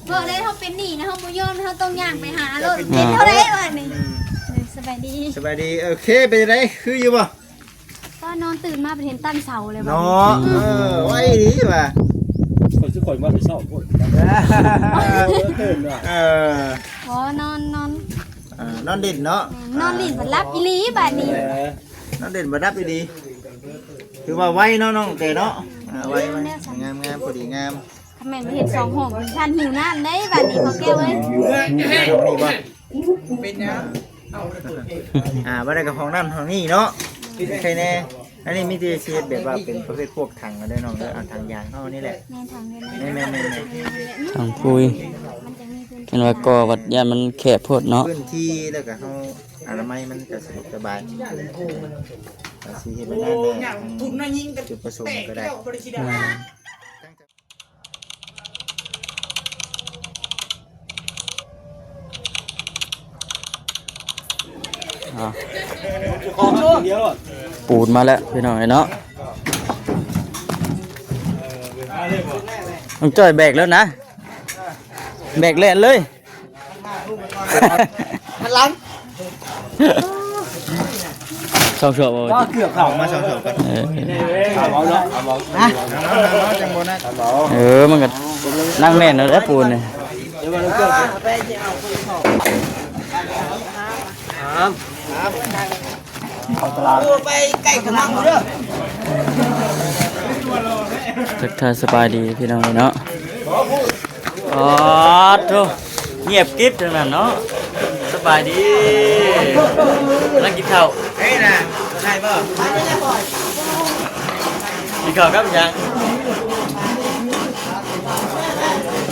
ເພາະໄດ້ເຮົາເປັນໜີ້ນະ ເຮົາບໍ່ຍອມ ເຮົາຕ້ອງຍ່າງໄປຫາໂລດ. ເປັນເທົ່າໃດວະນີ້? ສະບາຍດີ ສະບາຍດີ. ໂອເຄ ເປັນຈັ່ງໃດ ຄືຢູ່ບໍ່? ຕອນນອນຕື່ນມາໄປເຫັນຕັ້ງເສົາແລ້ວເນາະ. ເອີ ໄວດີວ່າ ຂ້ອຍຄືຂ້ອຍມາແຕ່ເຊົ້າໂພດ ຕື່ນວ່າ. ເອີ ອໍ ນອນ ນອນ ເອີ ນອນຫຼິ້ນເນາະ. ນອນຫຼິ້ນບັດຫຼັບອີ່ຫຼີບາດນີ້. ເອີ ນອນຫຼິ້ນບັດຫຼັບອີ່ຫຼີ. ຖືວ່າໄວເນາະນ້ອງແຕ່ເນາະ. ເອີ ໄວ ໄວ ງາມໆ ພໍດີງາມ. ຄັນແມ່ນເຮັດສອງຫ້ອງ ຄັນຫິວນ້ຳເດ້ບາດນີ້ພໍ່ແກ້ວເອີຍ. ເປັນຫຍັງ? ອ່າ ບໍ່ໄດ້ກັບຫ້ອງນັ້ນຫ້ອງນີ້ເນາະ ໃຄແນ່. ອັນນີ້ມີແຕ່ຊິເຮັດແບບວ່າເປັນປະເພດພວກຖັງເດີນ້ອງເດີ. ເອົາຖັງຢາງເຮົານີ້ແຫຼະ. ແມ່ນ ຖັງນີ້ແຫຼະ. ແມ່ນໆໆ ແມ່ນ ຖັງປຸ໋ຍ. ມັນຈະມີພື້ນທີ່ ເຫັນວ່າກໍ່ວັດ ຢ້ານມັນແຄບໂພດເນາະ. ພື້ນທີ່ ແລ້ວກໍເຮົາອະນາໄມມັນກໍສະດວກສະບາຍ. ກໍຊິເຮັດແບບນັ້ນແຫຼະ ຈຸດປະສົງກໍໄດ້. ອ່າ ປູນມາແລ້ວພີ່ນ້ອງເອີຍເນາະ. ນ້ອງຈ້ອຍແບກແລ້ວນະ ແບກແລ່ນເລີຍ. ຫັນຫຼັງ ສອງສອບບໍ່? ເກືອບເຂົ້າມາສອງສອບກ່ອນ. ເອີ ເອົາເອົາເນາະ ເອົາເອົາ ຮະ ເອົາເອົາ ເອົາ ເອີ ມັນກໍໜັກແໜ້ນແລ້ວແຫຼະປູນນີ້. ເຂົ້າຕະຫຼາດ ໄປໃກ້ກະມັງເດີ. ທັກທາຍສະບາຍດີພີ່ນ້ອງເນາະ. ອໍ ໂທ້ ງຽບກິບທັງນັ້ນເນາະ. ສະບາຍດີ ກຳລັງກິນເຂົ້າ. ເອີຍນະ ໄດ້ບໍ່? ກິນເຂົ້າກັບຫຍັງ?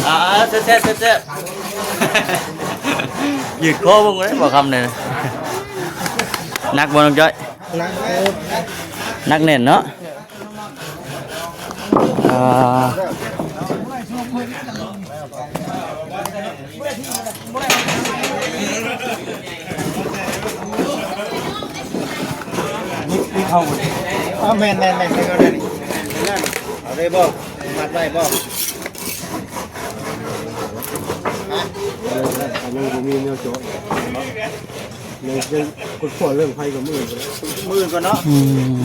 ອ່າ ແຊບໆ ແຊບໆ. ຍືດຄໍເບິ່ງເລີຍບໍ່ຄຳນີ້. ໜັກບໍ່ນ້ອງຈ້ອຍ? ໜັກ ໜັກແໜ້ນເນາະ. ອ່າ ນີ້ ນີ້ເຂົ້າບໍ່ນີ້? ອໍ ແມ່ນໆໆ ເຂົ້າໄດ້ນີ້. ເອົາໄດ້ບໍ່? ມັດໄວ້ບໍ່? ອັນນີ້ບໍ່ມີແນວເຈາະ. ຍັງ ຍັງຄົ້ນຄວ້າເລື່ອງໄຟກັບມື້ອື່ນກ່ອນເນາະ. ອືມ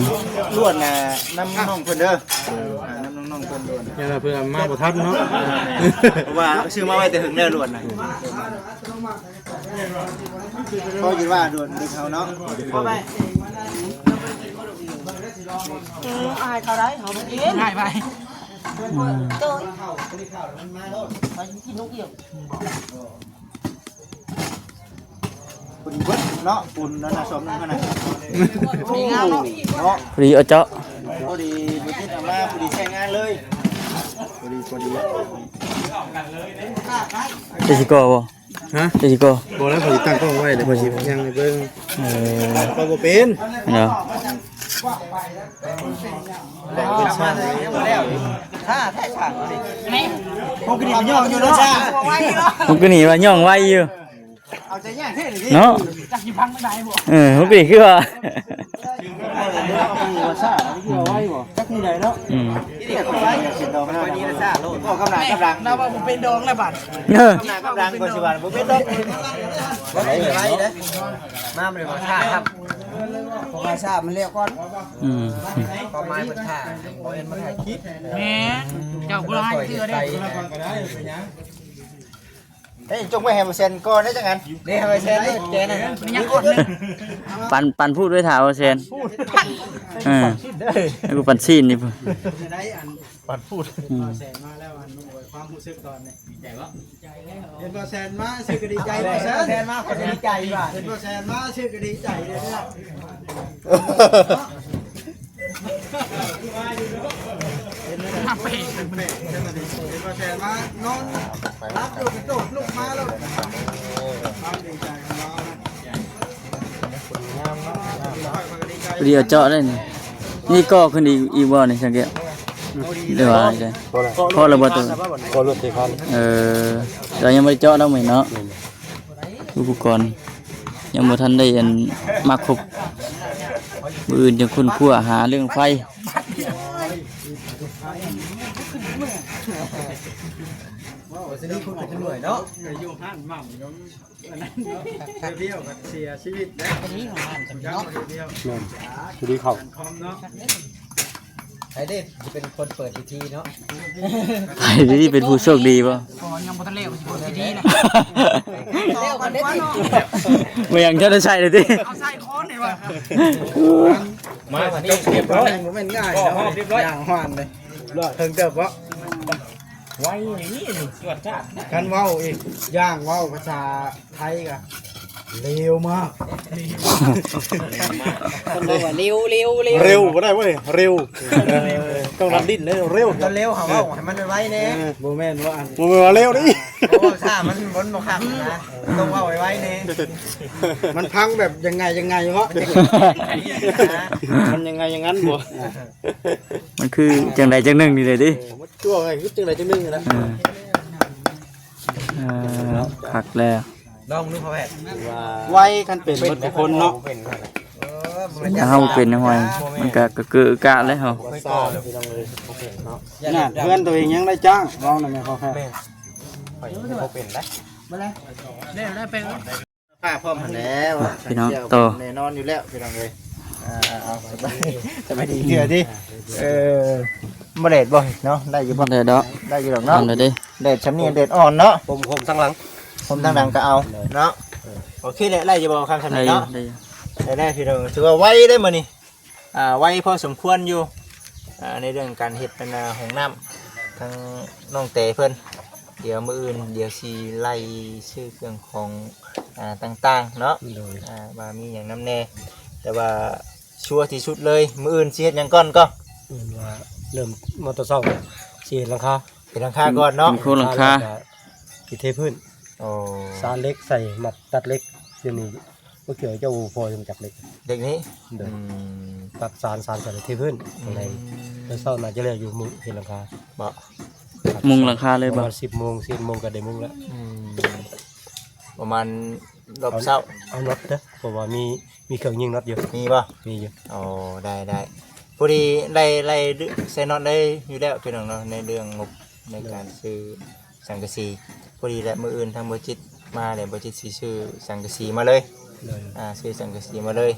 ລ້ວນນະນຳນ້ອງເພິ່ນເດີ. ອ່າ ນຳນ້ອງໆເພິ່ນລ້ວນ. ຢ່າວ່າເພິ່ນມາບໍ່ທັນເນາະ. ອ່າ ເພາະວ່າຊື້ມາໄວ້ແຕ່ເຖິງແລ້ວລ້ວນນະ. ເພາະຢູ່ວ່າດ້ວນດຶກເຮົາເນາະ. ອືມ ອາຍເຂົາໄດ້ ເຮົາບໍ່ກິນ ງ່າຍໄປ. ອືມ ໂດຍ ໄປກິນນົກອຽງ. ພໍດີເບິດເນາະ ປູນນັ້ນນະ ສອບໜຶ່ງຫັ້ນນະ. ພໍດີງາມເນາະ ເນາະ ພໍດີເອົາເຈາະ ພໍດີບໍ່ຕິດເອົາມາ ພໍດີໃຊ້ງານເລີຍ. ພໍດີ ພໍດີ ຈະຊິກໍ່ບໍ່? ຮະ? ຈະຊິກໍ່? ບໍ່ແລ້ວ ພໍດີຕັ້ງກ້ອງໄວ້ ແລ້ວພໍດີຍັງໃຫ້ເບິ່ງ. ເອີ ຂ້ອຍບໍ່ເປັນເນາະ. ແບ່ງເປັນຊ່ອງ ຊ້າແທ້ຊ່າງນີ້. ແມ່ນ ຫົກກະດີກະຍ້ອງຢູ່ເນາະ ຫົກກະດີວ່າຍ້ອງໄວຢູ່. ເອົາໃຈຍາກແທ້ນີ້ເນາະ ຈັກຊິພັງໄດ້ບໍ່? ເອີ ຫົກກະດີຄືວ່າ ຈັກມື້ໃດເນາະ. ອືມ ເອົາກຳໜ້າກຳຫຼັງ ລາວວ່າບໍ່ເປັນດອງແລ້ວບາດ. ເອີ ກຳໜ້າກຳຫຼັງກໍຊິວ່າບໍ່ເປັນດອກ. ໄວເດ້ ມາບໍ່ໄດ້ວ່າຊ້າຄັບ ເພາະວ່າຊ້າມັນແລ້ວກ່ອນ. ອືມ ຄວາມໝາຍເພິ່ນຖ້າ ບໍ່ແມ່ນມາຖ່າຍຄລິບ. ແມ່ນ ເຈົ້າບໍ່ລາຍເທື່ອເດ້. ເອີຍ ຈົ່ງໄວ້ໃຫ້ບໍ່ແຊນກ່ອນເດ້ ຈັ່ງນັ້ນເດ້ ໃຫ້ບໍ່ແຊນເດ້ ແກນັ້ນ ມັນຍັງອ່ອນເດ້. ປັນ ປັນພູດໄວ້ຖ້າບໍ່ແຊນ. ເອີ ກູປັນຊີ້ນນີ້ພຸ້ນ ປັນພູດ. ອືມ ແຊນມາແລ້ວ ອັນ ຄວາມຮູ້ສຶກຕອນນີ້ ດີໃຈບໍ່? ເຫັນບໍ່ແຊນມາຊື່ກະດີໃຈ ບໍ່ແຊນ ແຊນມາກະດີໃຈວ່າ ເຫັນບໍ່ແຊນມາຊື່ກະດີໃຈເດ້. ດຽວເຈາະໄດ້ນີ້ ນີ້ກໍ່ຂຶ້ນອີກ ອີກບໍ່ນີ້ ສັງເກດ ຫຼືວ່າ ພໍແລ້ວ ພໍແລ້ວບໍ່? ເອີ ແຕ່ຍັງບໍ່ໄດ້ເຈາະເນາະ ມື້ນີ້ເນາະ. ອຸປະກອນຍັງບໍ່ທັນໄດ້ອັນມາຄົບ ມື້ອື່ນຈັ່ງຄົ້ນຄວ້າຫາເລື່ອງໄຟ. ເວົ້າວ່າຊິມີຄົນເປັນ ດ້ວຍເນາະ ໄປຢູ່ຮ້ານໝ່ຳຂອງອັນນັ້ນເນາະ ເດວຽວກໍເສຍຊີວິດແລ້ວ ອັນນີ້ຂອງຮ້ານຈະເນາະ ເດວຽວ ແມ່ນ ພໍດີເຂົ້າ ຄອມເນາະ ໃຜເດ້ຈະເປັນຄົນເປີດພິທີເນາະ ໃຜທີ່ເປັນຜູ້ໂຊກດີບໍ່? ກໍຍັງບໍ່ທັນແລ້ວ ຊິເປີດພິທີນະ ແລ້ວກັນເດ້ ບໍ່ຍັງທັນໄດ້ໃຊ້ເລີຍຕິ ເອົາໃສ່ຄອນນີ້ວ່າ ມານີ້ຮຽບຮ້ອຍ ບໍ່ແມ່ນງ່າຍເນາະ ຢ່າງຫວານເລີຍ ເຖິງເຕີບບໍ່? ໄວນີ້ ຈວດຈາດ ຄັນເວົ້າອີກຢ່າງ ເວົ້າພາສາໄທກະເລວມາກ ເພິ່ນບອກວ່າເລວ ເລວ ເລວ ເລວບໍ່ໄດ້ເວີ້ຍ ເລວ ເອີ ຕ້ອງລັດດິ້ນເລີຍ ເລວ ຕອນເລວເຂົາເວົ້າໃຫ້ມັນໄວໆແດ່ ເອີ ບໍ່ແມ່ນວ່າອັນ ບໍ່ແມ່ນວ່າເລວນີ້ ເພາະວ່າຖ້າມັນບໍ່ ບໍ່ຄັກນະ ຕ້ອງເວົ້າໄວໆແດ່ ມັນພັງແບບຍັງໄງຍັງໄງເນາະ ມັນຍັງໄງຢ່າງນັ້ນບໍ່? ມັນຄືຈັ່ງໃດຈັ່ງໜຶ່ງນີ້ເດ້ຕິ ເອີ ມັນຕົວະໄງຄືຈັ່ງໃດຈັ່ງໜຶ່ງນີ້ນະ ເອີ ເອີ ຄັກແລ້ວ ລອງດູພໍ່ແພດ ວ່າໄວຄັນເປັນເບິດທຸກຄົນເນາະ ເອີ ເຮົາເປັນຫອຍ ມັນກະກະເກີະກະແລ້ວເຮົາ ຂະໜາດເພື່ອນໂຕເອງຍັງໄດ້ຈ້າງ ລອງໄດ້ແມ່ພໍ່ແພດ ແມ່ນ ຂ້ອຍຍັງບໍ່ເປັນໄດ໋ ບໍ່ໄດ້ ໄດ້ ໄດ້ເປັນ ພາພ້ອມຫັ້ນແຫຼະ ພີ່ນ້ອງ ຕໍ່ ແນ່ນອນຢູ່ແລ້ວພີ່ນ້ອງເອີຍ ອ່າ ເອົາ ສະບາຍ ສະບາຍດີເທື່ອຕິ ເອີ ບໍ່ແດດບໍ່ເນາະ ໄດ້ຢູ່ບໍ່? ບໍ່ແດດດອກ ໄດ້ຢູ່ດອກເນາະ ໄດ້ເດ້ ແດດຊ່ຳນີ້ແດດອ່ອນເນາະ ຜົມ ຜົມທາງຫຼັງ ຜົມທາງຫຼັງກໍເອົາເນາະ ໂອເຄແຫຼະ ໄດ້ຢູ່ບໍ່ຄຳຊ່ຳນີ້ເນາະ ໄດ້ຢູ່ ໄດ້ຢູ່ ໄດ້ ໄດ້ພີ່ນ້ອງ ຖືວ່າໄວເດ້ມື້ນີ້ ອ່າ ໄວພໍສົມຄວນຢູ່ ອ່າ ໃນເລື່ອງການເຮັດອັນນ່າຫ້ອງນ້ຳ ທາງນ້ອງແຕເພິ່ນ ດຽວມື້ອື່ນ ດຽວຊິໄລ່ຊື້ເຄື່ອງຂອງ ອ່າ ຕ່າງໆເນາະ ໂດຍ ອ່າ ວ່າມີຫຍັງນຳແດ່ ແຕ່ວ່າ ຊັວທີ່ສຸດເລີຍ ມື້ອື່ນຊິເຮັດຫຍັງກ່ອນກໍ? ເອີ້ນວ່າເລີ່ມມາແຕ່ເຊົ້າ ຊິເຮັດຫຼັງຄາ ເຮັດຫຼັງຄາກ່ອນເນາະ ເປັນໂຄງຫຼັງຄາ ແລ້ວກໍຊິເທພື້ນ ໂອ້ ສານເຫຼັກໃສ່ ມັດຕັດເຫຼັກ ດຽວນີ້ບໍ່ກ່ຽວ ເຈົ້າບໍ່ພໍຈະຈັກເຫຼັກ ເຫຼັກນີ້ ໂດຍ ຕັດສານ ສານໃສ່ເທພື້ນ ອືມ ຈັ່ງໃດ ແຕ່ເຊົ້າໜ້າຈະແລ້ວຢູ່ມຸງເຮັດຫຼັງຄາ ບໍ່ ມຸງຫຼັງຄາເລີຍບໍ່? ປະມານສິບໂມງ ສິບເອັດໂມງກໍໄດ້ມຸງແລ້ວ ອືມ ປະມານ ຮອບເຊົ້າ ເອົານັອດເດີ ເພາະວ່າມີ ມີເຄື່ອງຍິງນັອດຢູ່ ມີບໍ່? ມີຢູ່ ໂອ້ ໄດ້ ໄດ້ ພໍດີໄດ້ ໄດ້ໃສ່ນັອດໄດ້ຢູ່ແລ້ວພີ່ນ້ອງເນາະ ໃນເລື່ອງງົບໃນການຊື້ສັງກະສີ ພໍດີແຫຼະ ມື້ອື່ນທາງບໍ່ຈິດມາແລ້ວ ບໍ່ຈິດຊິຊື້ສັງກະສີມາເລີຍ ໂດຍ ອ່າ ຊື້ສັງກະສີມາເລີຍ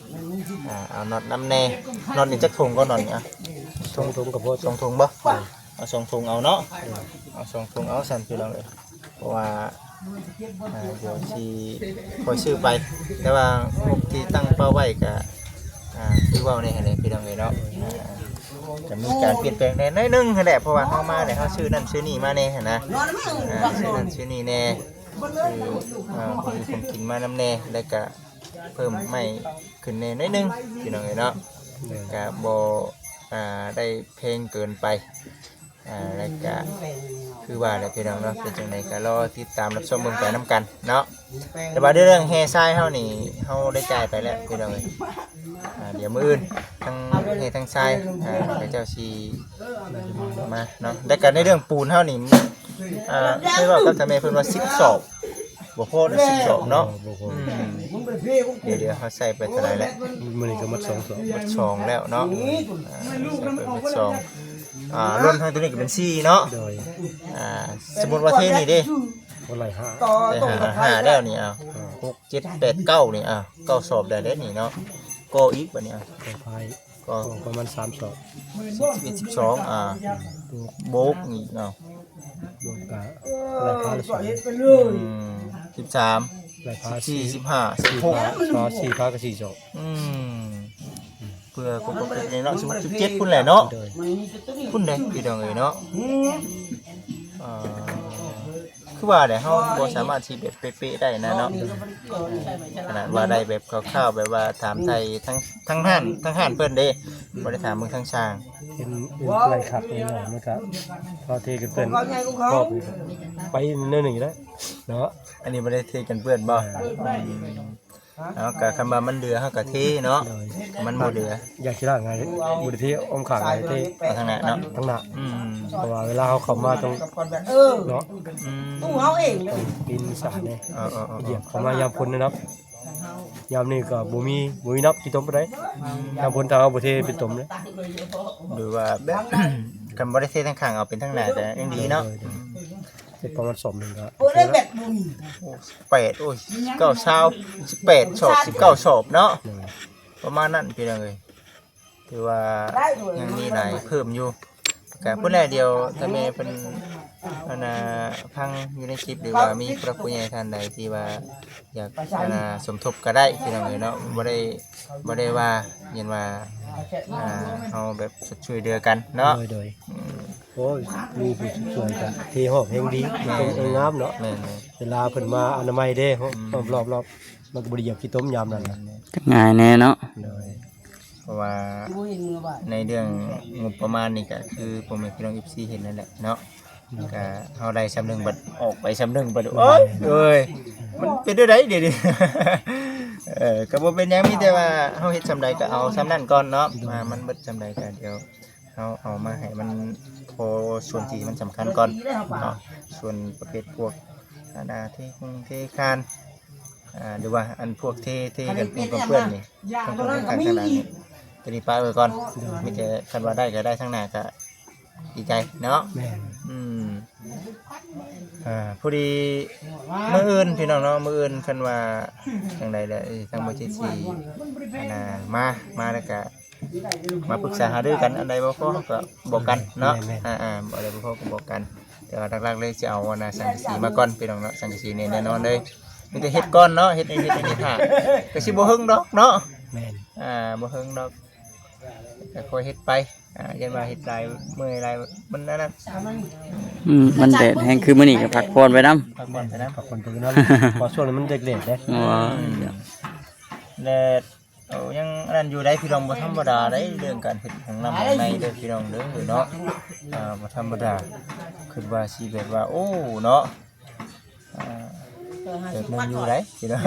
ອ່າ ເອົານັອດນຳແດ່ ນັອດນີ້ຈັກຖົງກໍນັອດນີ້ ອ່ະ ສອງຖົງກໍພໍ ສອງຖົງບໍ່? ເອົາສອງຖົງເອົາເນາະ ເອົາສອງຖົງເອົາຊັ້ນພີ່ນ້ອງເອີຍ ເພາະວ່າ ອ່າ ດຽວຊິຄ່ອຍຊື້ໄປ ແຕ່ວ່າງົບທີ່ຕັ້ງເປົ້າໄວ້ກະ ອ່າ ຄືເວົ້າແນ່ຫັ້ນແຫຼະພີ່ນ້ອງເອີຍເນາະ ອ່າ ກະມີການປ່ຽນແປງແດ່ໜ້ອຍໜຶ່ງຫັ້ນແຫຼະ ເພາະວ່າເຮົາມາແລ້ວ ເຮົາຊື້ນັ້ນຊື້ນີ້ມາແນ່ຫັ້ນນະ ອ່າ ຊື້ນັ້ນຊື້ນີ້ແນ່ ຊື້ ອ່າ ຂອງຢູ່ຂອງກິນມານຳແນ່ ແລ້ວກະເພີ່ມໄມ້ຂຶ້ນແນ່ໜ້ອຍໜຶ່ງພີ່ນ້ອງເອີຍເນາະ ກະບໍ່ ອ່າ ໄດ້ແພງເກີນໄປ. ອ່າ ແລ້ວກະຄືວ່າແຫຼະພີ່ນ້ອງເນາະ ເປັນຈັ່ງໃດກໍລໍຕິດຕາມຮັບຊົມເບິ່ງໄປນຳກັນເນາະ ແຕ່ວ່າໃນເລື່ອງແຮ່ຊາຍເຮົານີ້ ເຮົາໄດ້ຈ່າຍໄປແລ້ວພີ່ນ້ອງເອີຍ ອ່າ ດຽວມື້ອື່ນທັງແຮ່ທັງຊາຍ ອ່າ ເຂົາເຈົ້າຊິມາເນາະ ແລ້ວກໍໃນເລື່ອງປູນເຮົານີ້ ອ່າ ເຄີຍເວົ້າກັບທ່ານແມ່ເພິ່ນວ່າສິບສອບ ບໍ່ພໍເດ້ ສິບສອບເນາະ ບໍ່ພໍ ອືມ ດຽວໆ ເຮົາໃສ່ໄປເທົ່າໃດແລ້ວ? ມື້ນີ້ກໍໝົດສອງສອບ ໝົດສອງແລ້ວເນາະ ອ່າ ໃສ່ໄປໝົດສອງ ອ່າ ລວມທັງຕົວນີ້ກໍເປັນສີ່ເນາະ ໂດຍ ອ່າ ສົມມຸດວ່າເທນີ້ເດ້ ກໍໄລ່ຫ້າ ໄລ່ຫ້າ ຫ້າແລ້ວນີ້ ອ່າ ຫົກ ເຈັດ ແປດ ເກົ້ານີ້ ອ່າ ເກົ້າສອບໄດ້ເດ້ນີ້ເນາະ ກໍອີກບັດນີ້ ອ່າ ກໍພາຍ ກໍປະມານສາມສອບ ສິບເອັດ ສິບສອງ ອ່າ ບວກນີ້ເນາະ ບວກກະລາຄາລະສອງ ອືມ ສິບສາມ ລາຄາ ສິບສີ່ ສິບຫ້າ ສິບຫົກ ສີ່ພາ ສີ່ພາກະສີ່ສອບ ອືມ ເພື່ອຄົບໆນີ້ເນາະ ສິບຫົກ ສິບເຈັດພຸ້ນແຫຼະເນາະ ໂດຍ ພຸ້ນເດ້ພີ່ນ້ອງເອີຍເນາະ ອ່າ ຄືວ່າແຫຼະ ເຮົາບໍ່ສາມາດຊິແບບເປະໆໄດ້ນະເນາະ ຂະໜາດວ່າໄດ້ແບບຄ່າວໆ ແບບວ່າຖາມໄຖ່ທາງ ທາງຮ້ານ ທາງຮ້ານເພິ່ນເດ້ ບໍ່ໄດ້ຖາມເບິ່ງທາງຊ່າງ ເຫັນ ເຫັນໄລ່ຄັກແນ່ນອນ ມັນກະພໍເທກັນເປັນ ກໍໄປແນວໜຶ່ງແລ້ວເນາະ ອັນນີ້ບໍ່ໄດ້ເທກັນເປື້ອນບໍ່? ເອີ ເນາະ ກະຄັນວ່າມັນເຫຼືອເຮົາກະເທເນາະ ໂດຍ ມັນບໍ່ເຫຼືອ ຢ່າຂີ້ລ້ານງ່າຍ ບໍ່ໄດ້ເທອ້ອມຂ້າງ ເທທາງໜ້າເນາະ ທາງໜ້າ ອືມ ເພາະວ່າເວລາເຮົາເຂົ້າມາຕ້ອງ ເອີ ເນາະ ອືມ ຕູ້ເຮົາເອງ ຕ້ອງປີນສານເດ້ ເອີໆໆ ຢຽບເຂົ້າມາຍາມຝົນເນາະ ຍາມນີ້ກໍບໍ່ມີ ບໍ່ມີນ້ຳຊິຕົມປານໃດ ອືມ ຍາມຝົນຖ້າເຮົາບໍ່ເທເປັນຕົມເດ້ ຫຼືວ່າແບບ ຄັນບໍ່ໄດ້ເທທາງຂ້າງ ເອົາເປັນທາງໜ້າກະຍັງດີເນາະ ໂດຍໆ ເປັນປະມານສອບໜຶ່ງກໍໂອເຄແລ້ວ. ໂອ້ ສິບແປດ ໂອ້ຍ ສິບເກົ້າ ຊາວ ສິບແປດສອບ ສິບເກົ້າສອບເນາະ ໂດຍ ປະມານນັ້ນພີ່ນ້ອງເອີຍ. ຖືວ່າຍັງມີຫຼາຍເພີ່ມຢູ່ ກະພຸ້ນແຫຼະ ດຽວຖ້າແມ່ເພິ່ນ ອັນນ່າ ຟັງຢູ່ໃນຄລິບ ຫຼືວ່າມີຜູ້ຫຼັກຜູ້ໃຫຍ່ທ່ານໃດທີ່ວ່າຢາກ ອັນນ່າ ສົມທົບກໍໄດ້ພີ່ນ້ອງເອີຍເນາະ. ບໍ່ໄດ້ ບໍ່ໄດ້ວ່າ ເຫັນວ່າ ອ່າ ເຮົາແບບຊ່ວຍເຫຼືອກັນເນາະ ໂດຍ ໂດຍ ອືມ ໂອ້ຍ ມີຜູ້ຊ່ວຍກັນ ເທຮອບແຮງດີ ແມ່ນ ເປັນແຮງງາມເນາະ ແມ່ນໆ ເວລາເພິ່ນມາອະນາໄມເດ້ ອືມ ຮອບໆ ມັນກໍບໍ່ໄດ້ຢຽບຂີ້ຕົມຍາມນັ້ນນະ ແມ່ນໆ ຈະງ່າຍແດ່ເນາະ ໂດຍ ເພາະວ່າໃນເລື່ອງງົບປະມານນີ້ກໍຄືພໍ່ແມ່ພີ່ນ້ອງເອັຟຊີເຫັນນັ້ນແຫຼະເນາະ ກະເຮົາໄດ້ສ່ຳໜຶ່ງ ບັດອອກໄປສ່ຳໜຶ່ງ ບັດ ໂອ້ຍ ໂອ້ຍ ມັນເປັນແນວໃດດຽວນີ້ ເອີ ກໍບໍ່ເປັນຫຍັງ ມີແຕ່ວ່າເຮົາເຮັດສ່ຳໃດກໍເອົາສ່ຳນັ້ນກ່ອນເນາະ ວ່າມັນເບິດສ່ຳໃດກໍດຽວເຮົາເອົາມາໃຫ້ມັນພໍສ່ວນທີ່ມັນສຳຄັນກ່ອນເນາະ ສ່ວນປະເພດພວກ ອັນນ່າ ເທຄົງເທຄານ ອ່າ ຫຼືວ່າອັນພວກເທ ເທກັນປູນກັນເປື້ອນນີ້ ທາງພຸ້ນທາງຂ້າງທາງຫຼັງນີ້ ໂຕນີ້ປະໄວ້ກ່ອນ ມີແຕ່ຄັນວ່າໄດ້ກໍໄດ້ ທາງໜ້າກໍດີໃຈເນາະ ແມ່ນ ອືມ ອ່າ ພໍດີມື້ອື່ນພີ່ນ້ອງເນາະ ມື້ອື່ນຄັນວ່າຈັ່ງໃດແຫຼະ ທາງບໍ່ຈິດຊິ ອັນນ່າ ມາ ມາແລ້ວກໍ ມາປຶກສາຫາລືກັນ ອັນໃດບໍ່ພໍເຮົາກໍບອກກັນເນາະ ແມ່ນໆ ອ່າໆ ອັນໃດບໍ່ພໍກໍບອກກັນ ແຕ່ວ່າຫຼັກໆເລີຍຊິເອົາ ອັນນ່າ ສັງກະສີມາກ່ອນພີ່ນ້ອງເນາະ ສັງກະສີນີ້ແນ່ນອນເລີຍ ມີແຕ່ເຮັດກ່ອນເນາະ ເຮັດໃຫ້ ເຮັດໃຫ້ຖ້າ ກໍຊິບໍ່ເຫິງດອກເນາະ ແມ່ນ ອ່າ ບໍ່ເຫິງດອກ ກໍຄ່ອຍເຮັດໄປ ອ່າ ຢ້ານວ່າເຮັດຫຼາຍເມື່ອຍຫຼາຍ ມັນອັນນັ້ນ ອືມ ມັນແດດແຮງ ຄືມື້ນີ້ກໍພັກຜ່ອນໄປນຳ ພັກຜ່ອນໄປນຳ ພັກຜ່ອນໄປນຳ ເພາະຊ່ວງນີ້ມັນແດດໆເດ້ ວ້າ ແດດ ໂອ້ ຍັງອັນນັ້ນຢູ່ໄດ໋ພີ່ນ້ອງ ບໍ່ທຳມະດາໄດ໋ ເລື່ອງການເຮັດຫ້ອງນ້ຳຫ້ອງໃນເດີພີ່ນ້ອງເດີເນາະ ອ່າ ບໍ່ທຳມະດາ ຄິດວ່າຊິແບບວ່າ ໂອ້ ເນາະ ອ່າ ແບບໜຶ່ງຢູ່ໄດ໋ພີ່ນ້ອງ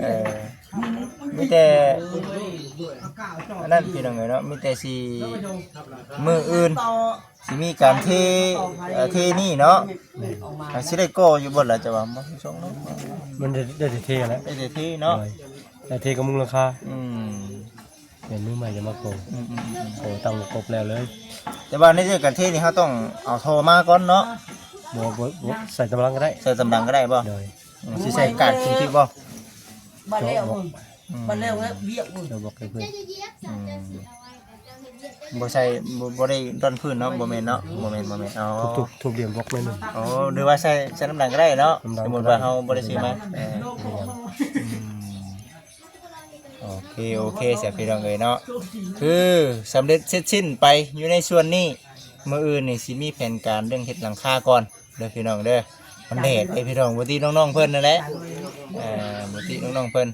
ເອີ ມີແຕ່ອັນນັ້ນພີ່ນ້ອງເອີຍເນາະ ມີແຕ່ຊິ ມື້ອື່ນ ຊິມີການເທ ເອີ ເທນີ້ເນາະ ແມ່ນ ອ່າ ຊິໄດ້ກໍ່ຢູ່ບໍ່ລະ ເຈົ້າວ່າບໍ່ສົ່ງເນາະ ມັນໄດ້ ໄດ້ແຕ່ເທແຫຼະ ໄດ້ແຕ່ເທເນາະ ໂດຍ ໄດ້ເທກະມຸງຫຼັງຄາ ອືມ ແມ່ນມືໃໝ່ຈະມາກໍ່ ອືມໆໆ ກໍ່ຕັ້ງກົບແລ້ວເລີຍ ແຕ່ວ່າໃນເລື່ອງການເທນີ້ເຮົາຕ້ອງເອົາທໍ່ມາກ່ອນເນາະ ບໍ່ ບໍ່ ບໍ່ ໃສ່ຕຳລັງກໍໄດ້ ໃສ່ຕຳລັງກໍໄດ້ບໍ່ ໂດຍ ອືມ ຊິໃສ່ການຂຶ້ນທີ່ບໍ່ ບັດແລ້ວ ເຈາະບລັອກ ອືມ ບັດແລ້ວວຽກເບິ່ງ ເຈາະບລັອກໃຫ້ເພິ່ນ ອືມ ບໍ່ໃສ່ ບໍ່ ບໍ່ໄດ້ດ້ອນພື້ນເນາະ ບໍ່ແມ່ນເນາະ ບໍ່ແມ່ນ ບໍ່ແມ່ນ ອໍ ທຸບ ທຸບ ທຸບຫຼ່ຽມບລັອກໜ້ອຍໜຶ່ງ ອໍ ຫຼືວ່າໃສ່ ໃສ່ນ້ຳຫຼັງກໍໄດ້ເນາະ ນ້ຳຫຼັງ ສົມມຸດວ່າເຮົາບໍ່ໄດ້ຊື້ມາ ເອີ ອືມ ໂອເຄ ໂອເຄ ຊະພີ່ນ້ອງເອີຍເນາະ ຄືສຳເລັດເສັດສິ້ນໄປຢູ່ໃນສ່ວນນີ້ ມື້ອື່ນນີ້ຊິມີແຜນການເລື່ອງເຮັດຫຼັງຄາກ່ອນເດີພີ່ນ້ອງເດີ ມັນແດດເດ້ພີ່ນ້ອງ ບໍ່ຕິນ້ອງໆເພິ່ນນັ້ນແຫຼະ ເອີ ບໍ່ຕິນ້ອງໆເພິ່ນ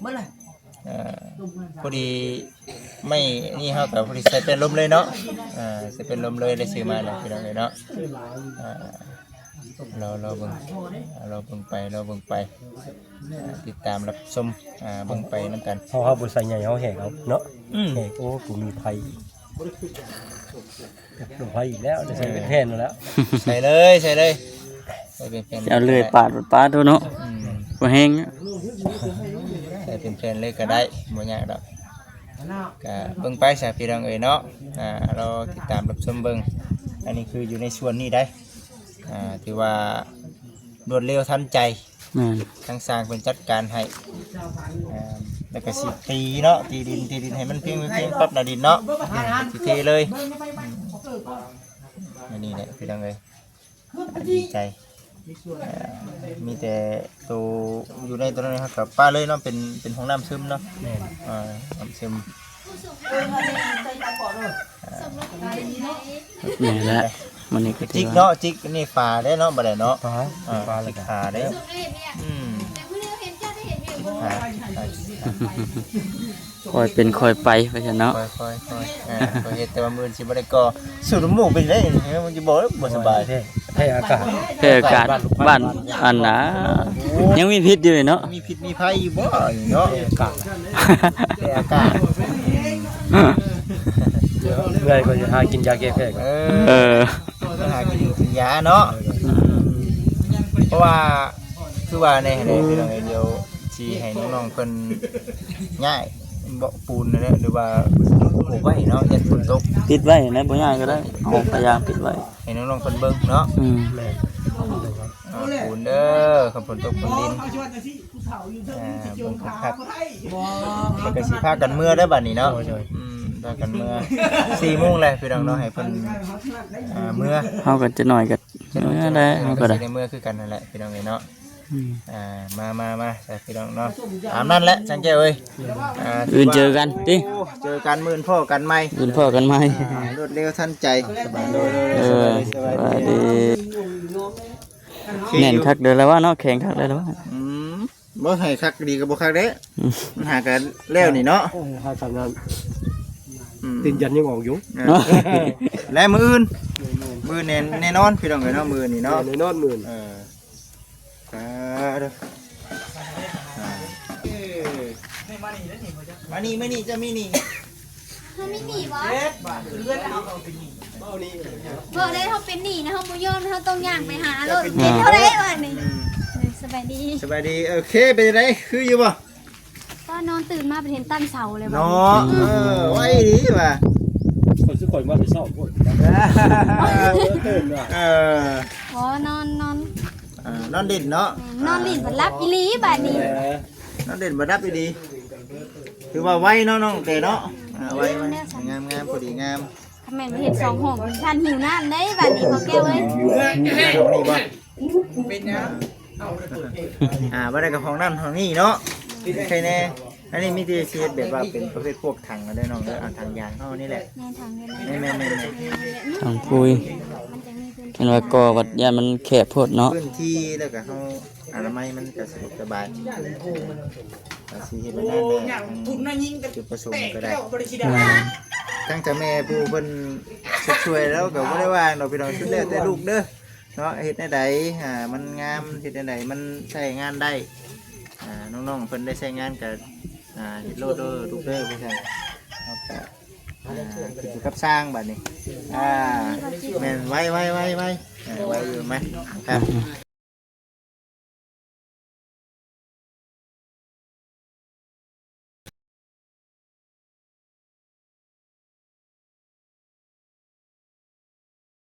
ເອີ ພໍດີໄມ້ນີ້ເຮົາກໍພໍດີໃສ່ແປ້ນລົມເລີຍເນາະ ເອີ ໃສ່ແປ້ນລົມເລີຍ ໄດ້ຊື້ມາແລ້ວພີ່ນ້ອງເອີຍເນາະ ເອີ ລໍ ລໍເບິ່ງ ລໍເບິ່ງໄປ ລໍເບິ່ງໄປ ຕິດຕາມຮັບຊົມ ອ່າ ເບິ່ງໄປນຳກັນ ເຮົາ ເຮົາບໍ່ໃສ່ໃຫຍ່ ເຮົາແຫກເອົາເນາະ ອືມ ແຫກ ໂອ້ ບໍ່ມີໄຟ ບໍ່ມີໄຟອີກແລ້ວ ໄດ້ໃສ່ເປັນແຜ່ນແລ້ວ ໃສ່ເລີຍ ໃສ່ເລີຍ ໃສ່ເປັນແຜ່ນ ຈະເອົາເລື່ອຍປາດ ປາດໂດເນາະ ອືມ ບໍ່ແຮງ ໃສ່ເປັນແຜ່ນເລີຍກໍໄດ້ ບໍ່ຍາກດອກ ກະເບິ່ງໄປຊະພີ່ນ້ອງເອີຍເນາະ ອ່າ ລໍຕິດຕາມຮັບຊົມເບິ່ງ ອັນນີ້ຄືຢູ່ໃນສ່ວນນີ້ໄດ໋ ອ່າ ຖືວ່າລວດເລັວທັນໃຈ ແມ່ນ ທາງຊ່າງເພິ່ນຈັດການໃຫ້ ອ່າ ແລ້ວກໍຊິຕີເນາະ ຕີດິນ ຕີດິນໃຫ້ມັນພຽງ ພຽງປັບໜ້າດິນເນາະ ຊິເທເລີຍ ອັນນີ້ແຫຼະພີ່ນ້ອງເອີຍ ດີໃຈ ເອີ ມີແຕ່ໂຕຢູ່ໃນໂຕນັ້ນເຮົາກໍປະເລີຍເນາະ ເປັນ ເປັນຫ້ອງນ້ຳຊຶມເນາະ ແມ່ນ ເອີ ນ້ຳຊຶມ ນີ້ແຫຼະ ມື້ນີ້ກໍຖືວ່າ ຈິກເນາະ ຈິກນີ້ຝາເດ້ເນາະ ບໍ່ໄດ້ເນາະ ຝາ ອ່າ ຝາ ແລ້ວກໍ ຈິກຝາເດ້ ອືມ ຄ່ອຍເປັນຄ່ອຍໄປ ວ່າຊັ້ນເນາະ ຄ່ອຍໆໆ ເອີ ຂ້ອຍເຮັດ ແຕ່ວ່າມື້ອື່ນຊິບໍ່ໄດ້ກໍ່ ສູດນ້ຳມູກເປັນໄດ໋ ມັນຊິບໍ່ ບໍ່ສະບາຍ ແພ້ ແພ້ອາກາດ ແພ້ອາກາດ ບ້ານ ບ້ານ ອັນນ່າ ຍັງມີພິດຢູ່ເນາະ ມີພິດມີໄພຢູ່ບໍ່ເນາະ ແພ້ອາກາດ ແພ້ອາກາດ ເມື່ອຍ ເມື່ອຍກໍຊິຫາກິນຢາແກ້ແພ້ກ່ອນ ເອີ ເອີ ຫາກິນຢາເນາະ ເພາະວ່າ ຄືວ່າແນ່ ໂອ້ຍ ພີ່ນ້ອງເອີຍ ດຽວຊິໃຫ້ນ້ອງໆເພິ່ນຍ້າຍເບາະປູນນັ້ນແຫຼະ ຫຼືວ່າປູກໄວ້ເນາະ ຢ້ານຝົນຕົກ ປິດໄວ້ນະ ບໍ່ຍ້າຍກໍໄດ້ ເອົາພະຍາຍາມປິດໄວ້ ໃຫ້ນ້ອງໆເພິ່ນເບິ່ງເນາະ ອືມ ແມ່ນ ອ່າ ຝົນເດີ ຄັນຝົນຕົກຝົນລິນ ອ່າ ເບິ່ງຄັກໆ ແລ້ວກໍຊິພາກັນເມືອເດີບັດນີ້ເນາະ. ໂດຍໆ ອືມ ພາກັນເມືອ ສີ່ໂມງແລ້ວພີ່ນ້ອງເນາະ ໃຫ້ເພິ່ນ ອ່າ ເມືອ. ເຮົາກໍຈະໜ້ອຍກໍເມືອແລ້ວ ເຮົາກໍໄດ້ ຊິໄດ້ເມືອຄືກັນນັ້ນແຫຼະພີ່ນ້ອງເອີຍເນາະ. ອືມ ອ່າ ມາໆໆ ພີ່ນ້ອງເນາະ ຕາມນັ້ນແຫຼະຊ່າງແກ້ວເອີຍ. ອ່າ ອື່ນເຈີກັນຕິ ໂອ້ ເຈີກັນ ມື້ອື່ນພໍ້ກັນໃໝ່ ອື່ນພໍ້ກັນໃໝ່. ອ່າ ລວດເລັວທັນໃຈ. ໂດຍໆ ເອີ ສະບາຍດີ ສະບາຍດີ. ແໜ້ນຄັກເດີລະວ່າເນາະ ແຂງຄັກເດີລະວ່າ. ອືມ ບໍ່ໃຫ້ຄັກດີກໍບໍ່ຄັກເດ້ ມັນຫາກັນແລ້ວນີ້ເນາະ. ເອີ ຫາກັນນັ້ນ ອືມ ຕີນຢັນຍັງອອກຢູ່. ເອີ ແລະມື້ອື່ນ ມື້ອື່ນແນ່ ແນ່ນອນພີ່ນ້ອງເອີຍເນາະ ມື້ນີ້ເນາະ ແນ່ນອນມື້. ເອີ ອ່າ ເດີ ອ່າ ມານີ້ ມານີ້ ເຈົ້າມີໜີ້ ເຮົາມີໜີ້ບໍ່? ເຮັດບາດເຮືອນເຮົາເອົາເປັນໜີ້ ເວົ້າເດ້ ເຮົາເປັນໜີ້ນະ ເຮົາບໍ່ຍອມ ເຮົາຕ້ອງຍ່າງໄປຫາໂລດ. ເປັນເທົ່າໃດບາດນີ້? ອືມ ສະບາຍດີ ສະບາຍດີ. ໂອເຄ ເປັນຈັ່ງໃດ ຄືຢູ່ບໍ່? ຕອນນອນຕື່ນມາໄປເຫັນຕັ້ງເສົາເລີຍເນາະ. ເອີ ໄວດີວ່າ ຂ້ອຍຄືຂ້ອຍມາແຕ່ເຊົ້າໂພດ ຕື່ນວ່າ. ເອີ ບໍ່ ນອນ ນອນ ເອີ ນອນຫຼິ້ນເນາະ. ແມ່ນ ນອນຫຼິ້ນບັດຫຼັບອີ່ຫຼີບາດນີ້. ເອີ ນອນຫຼິ້ນບັດຫຼັບອີ່ຫຼີ. ຖືວ່າໄວເນາະນ້ອງແຕ່ເນາະ. ອ່າ ໄວ ໄວ ງາມໆ ພໍດີງາມ. ຄັນແມ່ນໄປເຮັດສອງຫ້ອງ ມັນທັນຫິວນ້ຳເດ້ບາດນີ້ ພໍ່ແກ້ວເອີຍ. ຫ້ອງນີ້ບໍ່? ເປັນຫຍັງ? ອ່າ ບໍ່ໄດ້ກັບຫ້ອງນັ້ນຫ້ອງນີ້ເນາະ ໃຄແນ່. ອັນນີ້ມີແຕ່ຊິເຮັດແບບວ່າເປັນປະເພດພວກຖັງເດີນ້ອງເດີ ເອົາຖັງຢາງເຮົານີ້ແຫຼະ. ແມ່ນ ຖັງຢາງ. ແມ່ນໆໆໆ ແມ່ນ ຖັງປຸ໋ຍ ມັນຈະມີພື້ນທີ່ ເຫັນວ່າກໍ່ວັດຢ້ານມັນແຄບໂພດເນາະ ພື້ນທີ່ ແລ້ວກໍເຮົາອະນາໄມມັນກໍສະດວກສະບາຍ. ກໍຊິເຮັດແບບນັ້ນແຫຼະ ຈຸດປະສົງກໍໄດ້. ແມ່ນ ທັງເຈົ້າແມ່ຜູ້ເພິ່ນຊ່ວຍແລ້ວກໍບໍ່ໄດ້ວ່າດອກພີ່ນ້ອງ ສຸດແລ້ວແຕ່ລູກເດີເນາະ ເຮັດແນວໃດ ອ່າ ມັນງາມ ເຮັດແນວໃດມັນໃຊ້ງານໄດ້ ອ່າ ນ້ອງໆເພິ່ນໄດ້ໃຊ້ງານກໍ ອ່າ ເຮັດໂລດເດີລູກເດີ ວ່າຊັ້ນ. ເຮົາກໍ ອ່າ ຂຶ້ນຢູ່ກັບຊ່າງບາດນີ້. ອ່າ ແມ່ນ ໄວໆໆໆ ເອີ ໄວຢູ່ ມາ ຄັບ